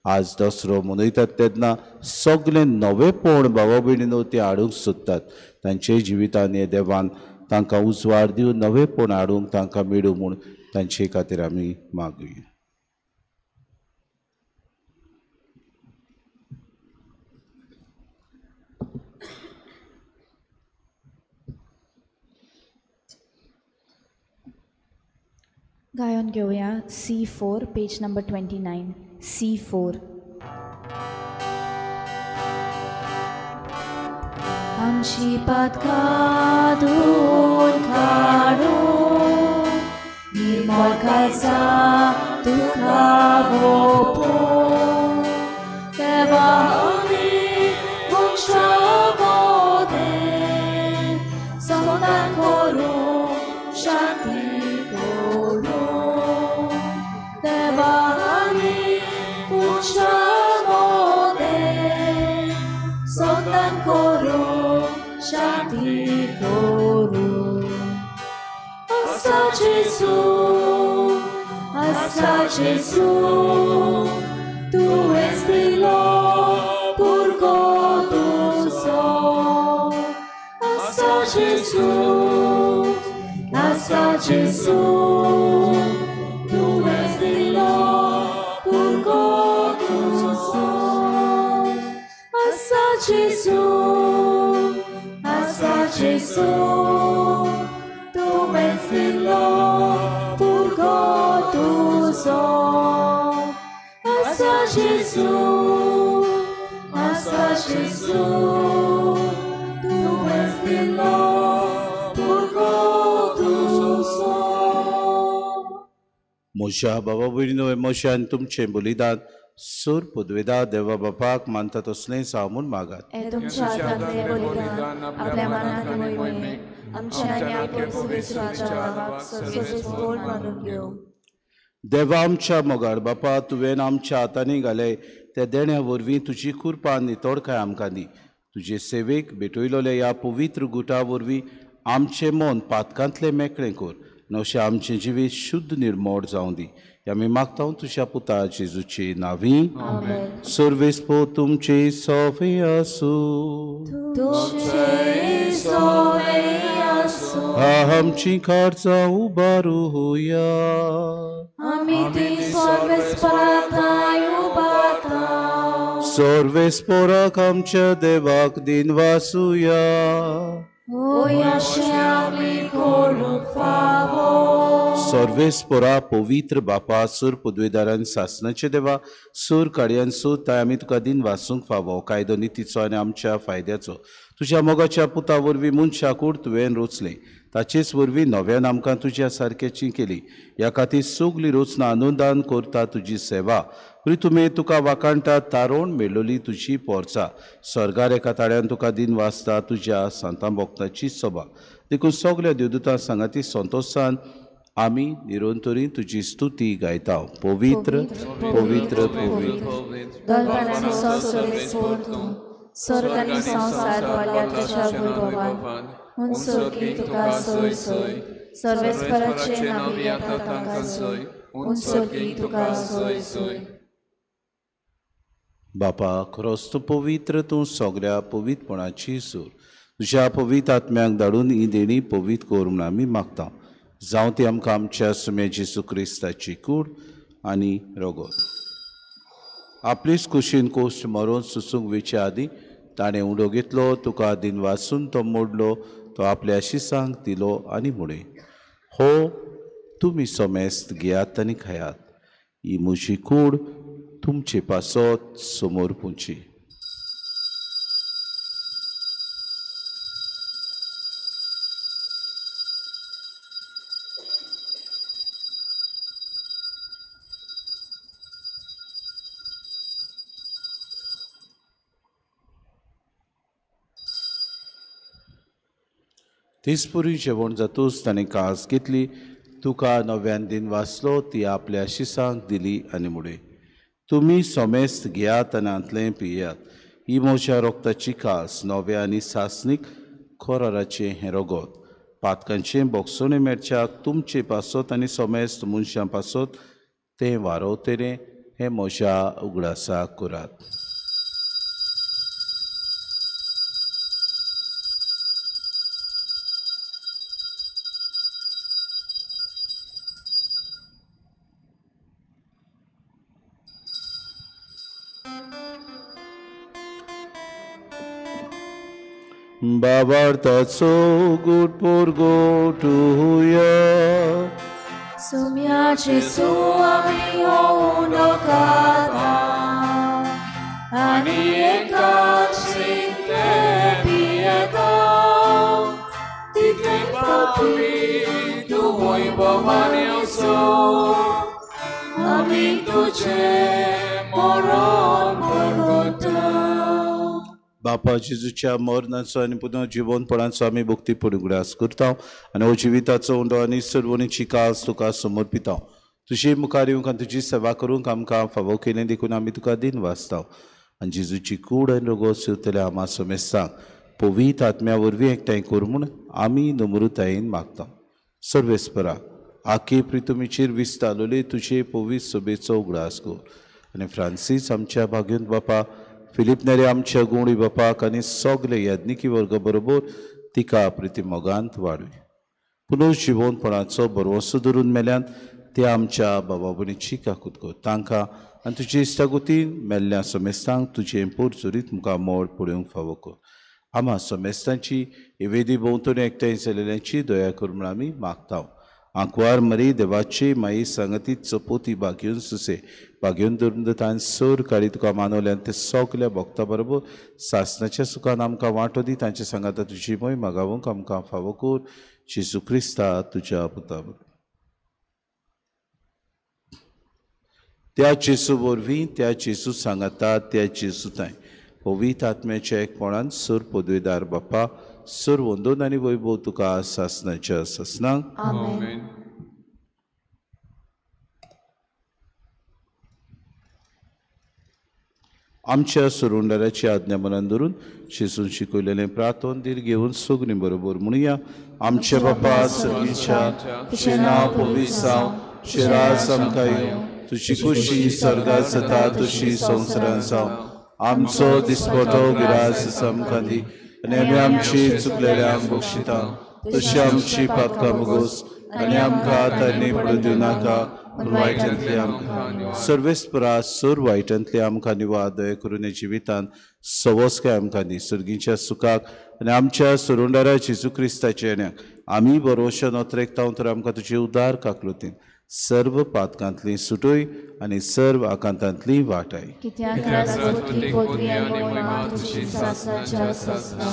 आज दसरो मनयतात तेन्ना सगळे नवेपण भावा भयणीनो ते हाडूंक सोदतात. तांचे जिवितान हे देवान तांकां उजवाड दिवन नवेपण हाडूंक तांकां मेळूं म्हूण तांचे खातीर आमी मागुया. गायन घेवया C4 page number 29. C4. आमची पातकां धुवन काडून निर्मळ काळजा तुका ओंपून देवा आमी मनशा मदें समाधान करूं शांती Asa Gesù, tu estilo purgo tu so. Asa Gesù, tu estilo purgo tu so. Asa Gesù, tu estilo purgo tu so. Asa जेजू तुवेंच दिलो भुरगो तुजो. म्हज्या बाबा भयणीनो, म्हज्या आनी तुमचें बलिदान सूर पुदवेदा देवा बापाक मानता तसलें जावं म्हूण मागात. तुमच्या हातांतलें बलिदान आपल्या मनाक आनी मोहिमेक आमच्या आनी आपल्या पवित्र सर्वेस्पोर मानून घेवं. देवा आमच्या मोगाळ बापा, तुवें आमच्या हातांनी घाले त्या देण्या वरवीं तुजी कृपा नितळकाय आमकां दी. तुजे सेवेक भेटयलोले ह्या पवित्र गुटा वरवीं आमचें मन पातकांतलें मेकळें कर, नशें आमचें जिवीत शुद्ध निर्मोड जावं दी. आमी मागता तुज्या पुता जेजूचे नांवी. सर्वेस्पोर तुमचे सोवे आसूं. आमची खर्चां उबारुया. सर्वेस्पोराक आमच्या देवाक दिनवासुया. सर्वेस्पोरा पवित्र बापा, सूर पदवेदारान सासनाचे देवा, सूर काडयान सूर ताय आमी तुका दिन वासूंक फावो. कायदो नितीचो आनी आमच्या फायद्याचो तुज्या मोगाच्या पुता वरवीं मनशा कूड तुवें रोचलें, ताचेच वरवीं नव्यान आमकां तुज्या सारकेची केली. ह्या खातीर सगली रचना अनुदान करता तुजी सेवा. तुमी तुका वाखाणटा तारोण मेळ्ळोली तुजी पोरसा. स्वर्गार एका ताळ्यान तुका दिन वाचता तुज्या सांतां भक्ताची सभा. देखून सगल्या देवदूतां सांगाती संतोशान आमी निरंतरी तुजी स्तुती गायता. पवित्र पवित्र पवित्र स्वर्ग आनी संवसार वाल्या तुज्या वैभवान हुन स्वर्गी तुका सोय सोय. सर्वेस्पराचे नांव येता तांकां सोय, हुन स्वर्गी तुका सोय सोय. बापा, खरोच तूं पवित्र, तूं सगल्या पवित्रपणाची सूर. तुज्या पवित्र आत्म्याक धाडून ही देणी पवित्र कर म्हूण आमी मागता. जावं ती आमकां आमच्या सुम्या जेजू क्रिस्ताची कूड आनी रगत. आपलीच कुशीन कोश्ट मरोन सुसूंक वेचे आदीं ताणें उडो घेतलो, तुका दिन वासून तो मोडलो, तो आपल्या शिसांक दिलो आनी म्हणें, हो तुमी समेस्त घेयात आनी खायात, ही म्हजी कूड तुमचे पासत समोर पुंची. तेचपुरी जेवण जातूच ताणें कास घेतली, तुका नव्यान दिन वाचलो, ती आपल्या शिसांक दिली आनी म्हणें, तुमी समेस्त घेयात आनी हांतलें पियात, ही म्हज्या रोगताची कास, नव्या आनी सासणीक खोराराचें हें रगत. पातकांचें बोगसणें मेळच्याक तुमचे पासत आनी समेस्त मनशां पासत तें वारोवतलें हें म्हज्या उगडासाक करात. बाबार्थाचो गुट पोरगोटुया. सुम्या जेजू आमी हो उंडो खाता आनी एकाच ते पियेता, तितले पापी तूं वैभवान येवचो, आमी तुजें मरण परगटा. बापा जेजूच्या मरणाचो आनी पुनः जिवनपणाचो आमी भक्ती उगडास करता आनी हो जिविताचो उंडो आनी सर्वणीची कास तुका समर्पिता. तुजे मुखार येवंक आनी तुजी सेवा करूंक आमकां फावो केलें देखून आमी तुका दिन वाचता. आनी जेजूची कूड आनी रगत शिवतल्या आमा समेस्तांक पवित्र आत्म्या वरवीं एकठांय कर म्हूण आमी नम्रतायेन मागता. सर्वेस्परा आखे प्रितुमीचेर विस्तारलेले तुजे पवित्र सभेचो उगडास कर आनी फ्रांसीस आमच्या भाग्यवंत बापा, फिलीप नेरे आमच्या गुणी बापाक आनी सगले याज्ञिकी वर्ग बरोबर तिका प्रिती मोगांत वाडवी. पुनर्जिवनपणाचो भरवंसो धरून मेल्यान ते आमच्या बाबा भयणीची काकूत कर. तांकां आनी तुजे इश्टागतीन मेल्ल्या समेस्तांक तुजें पोरचुरीत मुखार मोड पळोवंक फावो कर. आमा समेस्तांची वेदी भोंवतणी एकठांय जाल्ल्यांची दया कर म्हूण आमी मागता. आंकवार मरी देवाची माई संगती चपोती बागेवन सुसे बागेवन धरून तान सोर काडी तुका मानवल्यान ते सगल्या भक्ता बरोबर सासनाच्या सुखान आमकां वांटो दी. तांचे सांगाता तुजी मोय मागावंक आमकां फावो कर जेजू क्रिस्ता तुज्या पुता बरोबर. त्या जेजू वरवीं त्या जेजू सांगाता त्या जेजू तांय पवित्र आत्म्याच्या एकपणान सर पदवेदार बापा सर वंदन आनी वैभव तुका सासनाच्या सासनाक. आमेन. आमच्या सुरुंडाराची आज्ञा मनान धरून शिजून शिकयलेलें प्रार्थन धीर घेवन सगळीं बरोबर म्हणुया. आमच्या बापा सर्गीच्या तुजें नांव पवित्र जावं, तुजें राज आमकां येवं, तुजी खुशी स्वर्गांत जाता तशी संवसारांत जावं. आमचो दिसपटो गिरास आमकां दी आनी आमी आमची चुकलेल्यांक बक्षिता तशी आमची पातकां भोगोस आनी आमकां तांणी पडूं दिवं नाका पूण वायटांतले आमकां सर्वेस्परा सर वायटांतले आमकां निवार दया करून जिवितान सवस्काय आमकां दी. सर्गीच्या सुखाक आनी आमच्या सुरुंडारा जेजू क्रिस्ताच्या येण्याक आमी बरोवशा नोत्रेकता तर आमकां तुजे उदार काकलुतीन सर्व पातकांतली सुटोय आनी सर्व आकांतांतली वाटाय.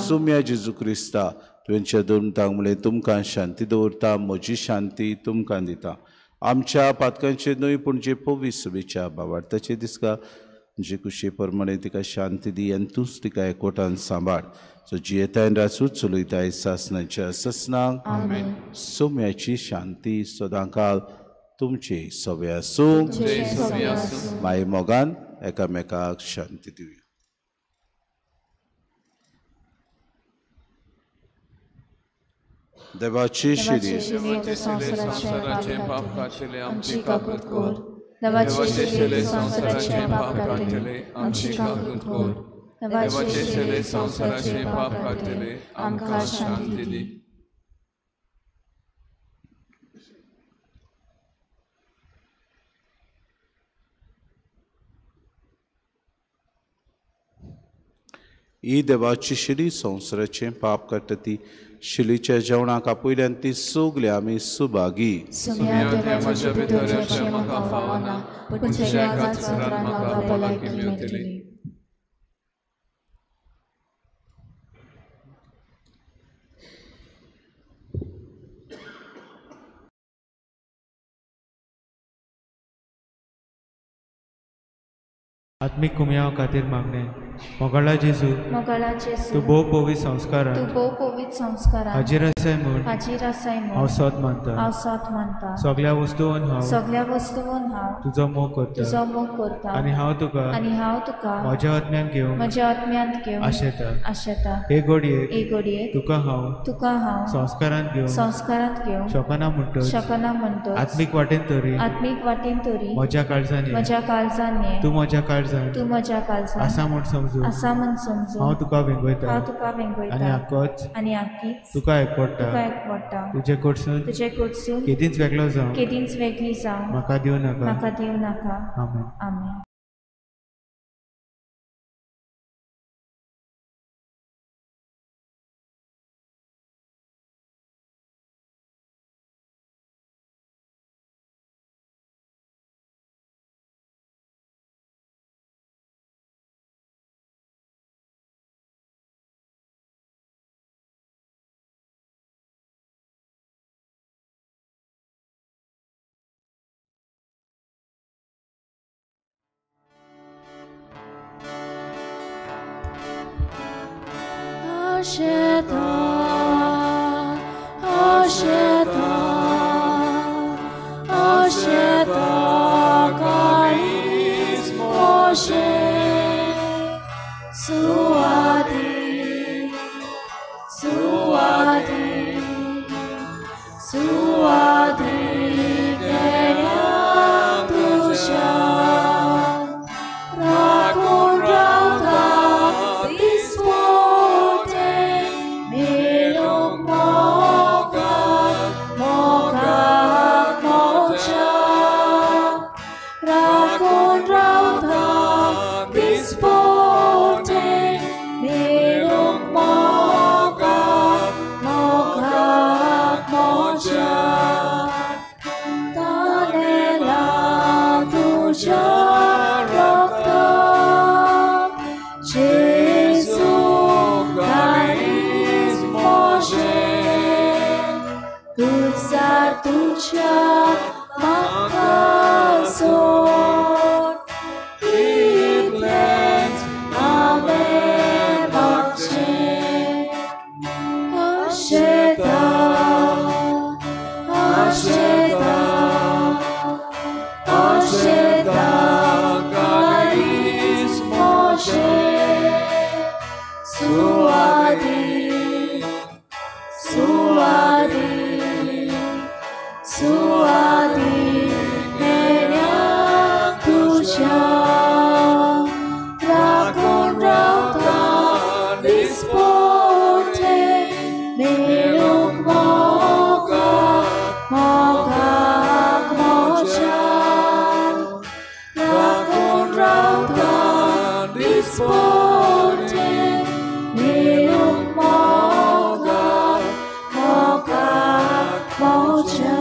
सुम्या जेजू क्रिस्ता तुवेंच्या दोन म्हणलें तुमकां शांती दवरता, म्हजी शांती तुमकां दिता. आमच्या पातकांचेर न्हय पूण जे पवित्र सुबेच्या बावार्थाचे दिसका जे कुशे प्रमाणे तिका शांती दी आनी तूंच तिका एकवटान सांबाळ. सो जियेतायन राजू चलयताय सासनाच्या ससनाक. सोम्याची शांती सदांकाल तुमचे सवे आसूं. माय मोगान एकामेकाक शांती दिवया. देवाची शिरी ही देवाची शिरी संवसाराचें पाप काडटा ती शिलीच्या जेवणाक आपयल्यान ती सगली आमी सुभागी. आत्मीक कुमयाव खातीर मागणें. मोगाळा जेजू, तूं भोव पवित्र संस्कारान हाजीर आसाय म्हूण हांव सत मानता. सगल्या वस्तून हांव तुजो मोग करता आनी हांव तुका म्हज्या आत्म्यान घेवन आशेता. हे घडयेक तुका हांव संस्कारांत घेवन शकना म्हणटच आत्मीक वाटेन तरी म्हज्या काळजान तूं म्हज्या काळजान आसा म्हूण समजून हांव तुका वेंगयता आनी आकीच तुका एकवटा. तुजे कडसून केदींच वेगळो जावं म्हाका दिवं नाका. आमेन. आमेन. Asheta, Asheta, Asheta, Kalis Moshe, Suadi, Suadi, Suadi, Kenya Tusha, Rakun Rata, Dispote, संवसार तुज्या म्हाका सोड इतलेंच हांवें मागचें आशेता आशेता आशेता काळीज म्हजें सुवादीन सुवादीन सुवादीन मेऱ्या तुज्या राखून रावता दिसपोटें मेळूंक मोगा मोगाक म्हज्या राखून रावता दिसपोटें मेळूंक मोगा मोगाक म्हज्या.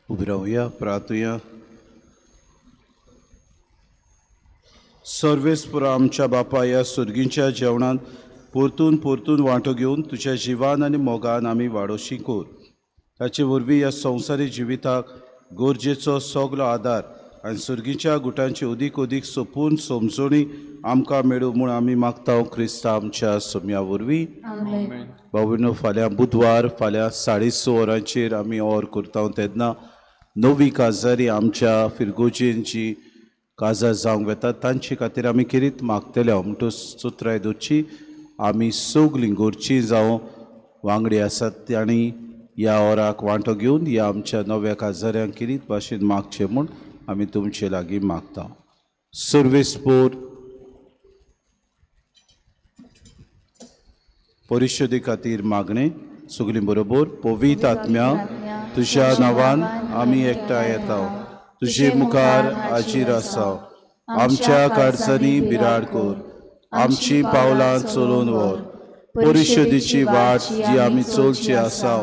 उबी रावया, प्रार्थुया. सर्वेस्पुरा आमच्या बापा, ह्या सुर्गींच्या जेवणांत परतून परतून वांटो घेवन तुज्या जिवान आनी मोगान आमी वाडोशी कर. ताचे वरवीं ह्या संवसारी जिविताक गरजेचो सगलो आदार आनी सुर्गीच्या गुटांची अदीक अदीक सोपून समजणी आमकां मेळूं म्हूण आमी मागता क्रिस्ता आमच्या सोम्या वरवीं. बाबूनो, फाल्यां बुधवार फाल्यां 6:30 वरांचेर आमी ऑर करता तेन्ना नवी काजारी आमच्या फिरगोजेन जी काजार जावंक वेता तांचे खातीर आमी खेरीत मागतले. म्हणटकच चुत्राय दवरची आमी सगलीं घरचीं जावं वांगडी आसात तांणी ह्या ओराक वांटो घेवन ह्या आमच्या नव्या काजाऱ्यांक खेरीत भाशेन मागचें म्हूण आमी तुमचे लागीं मागता. सर्वेस्पोर परिशदे खातीर मागणें सगलीं बरोबर. पवित्र आत्म्या, तुज्या नांवान आमी एकठांय येता, तुजे मुखार हाजीर आसा. आमच्या काळजांनी बिराड कर, आमची पावलां चलोवन व्हर. परिशदेची वाट जी आमी चलची आसा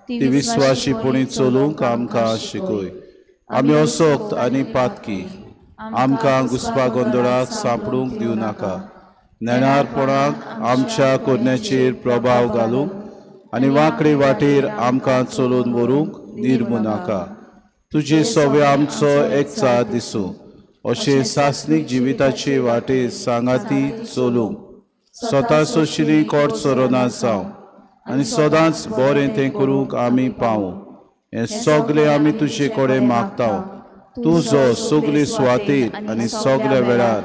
ती विस्वाशीपणी चलूंक आमकां शिकय. आमी असक्त आनी पातकी, आमकां घुसपा गोंदळाक सांपडूंक दिवं नाका. नेणारपणाक आमच्या कोरण्याचेर प्रभाव घालूंक आनी वांकडे वाटेर आमकां चलोवन व्हरूंक निर्मू नाका. तुजे सवे आमचो एकचार दिसूं अशें सासणीक जिविताचे वाटेर सांगाती चलूंक स्वता सोशिली कोट सोरोना जावं आनी सदांच बरें तें करूंक आमी पावूं. हें सगलें आमी तुजे कडेन मागता. तूं जो सगले सुवातेर आनी सगल्या वेळार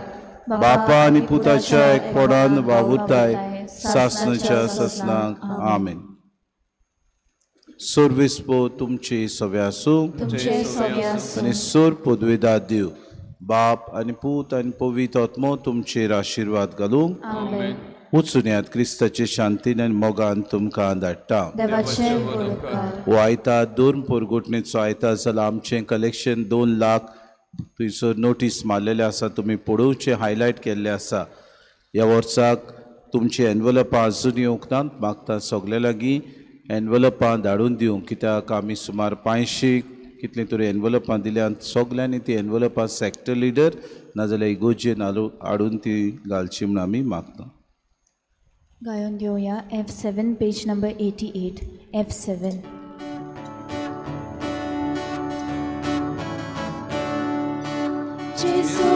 बापा आनी पुताच्या एकपणान वावुरताय सासणाच्या सासणाक. आमेन. सर्वेस्पो तुमचे सवे आसूं आनी सोर पदवेदार दिव. बाप आनी पूत आनी पवित्र आत्मो तुमचेर आशिर्वाद घालूंक. वचुनयात क्रिस्ताचे शांतीन आनी मोगान तुमकां धाडटा. हो आयतार दोन पोरगुटणेचो आयतार जाल्यार आमचें कलेक्शन 2 लाख थंयसर नोटीस मारलेलें आसा, तुमी पळोवचें, हायलायट केल्लें आसा. ह्या वर्साक तुमची एनवलपां आजून येवंक नात, मागता सगळे लागीं एनवलपां धाडून दिवंक, कित्याक आमी सुमार 500 कितलीं तरी एनवलपां दिल्यात. सगल्यांनी ती एनवलपां सॅक्टर लिडर नाजाल्यार इगोजेन हाडून ती घालची म्हूण आमी मागता. गायोन घेवया F7 page number 88 F7. Gesù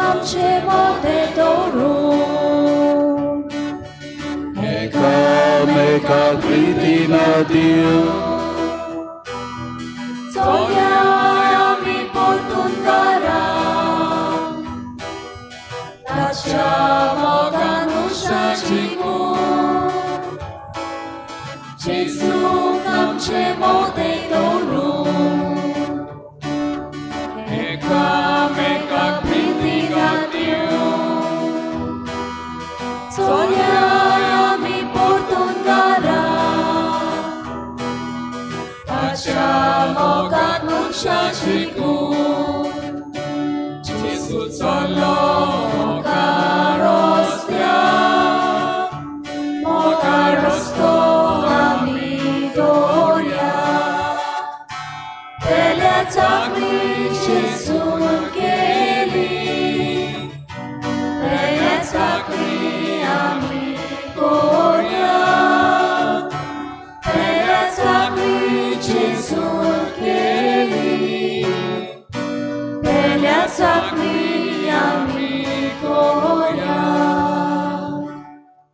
आमचे मोटे दवरून एकामेकाक प्रितीन दिवं, चोया आमी परतून घरा ताच्या मोगान उशा जिखून. जेजू आमचे मोटे दवरून एकामेकाक प्रितीन दिवं, चोया आमी परतून घरा ताच्या मोगान उशा जिखून. जेजू चलो